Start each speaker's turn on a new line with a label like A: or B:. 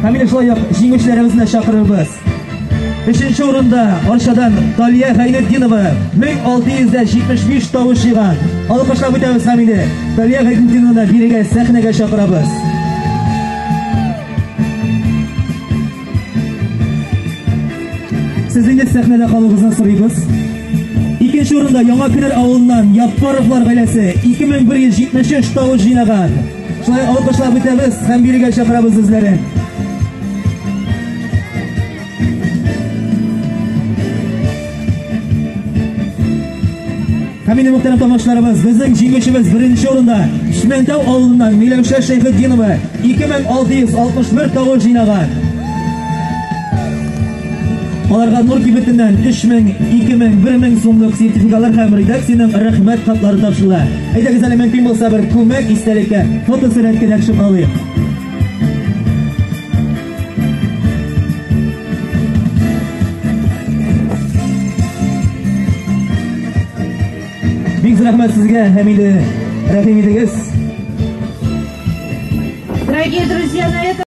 A: Һәм инде шулай ук җиңүчеләребезне чакырырбыз. Өченче урында Арчадан Талия Гайнетдинова 1675 тавыш җыйган. Алкышлап үтәбез һәм инде Талия Гайнетдинованы бирегә сәхнәгә чакырабыз. Сез инде сәхнәдә калуыгызны сорыйбыз. Икенче урында Яңа Кенер авылыннан Яппаровлар гаиләсе 2173 тавыш җыйнаган. Шулай алкышлап үтәбез һәм бирегә чакырабыз үзләрен. Һәм инде мөхтәрәм тамашачыларыбыз, безнең җиңүчебез беренче урында Чмәнтау авылыннан Миләүшә Шәйхетдинова 2661 тавыш җыйнаган. Аларга Нур кибетеннән 3000, 2000, 1000 сумлык сертификатлар һәм редакциянең рәхмәт хатлары тапшырыла. Әйдәгез әле мөмкин булса бер күмәк истәлеккә фотосурәткә дә төшеп алыйк. Бик зур рәхмәт сезгә һәм инде рәхим итегез.
B: Дорогие друзья, на этом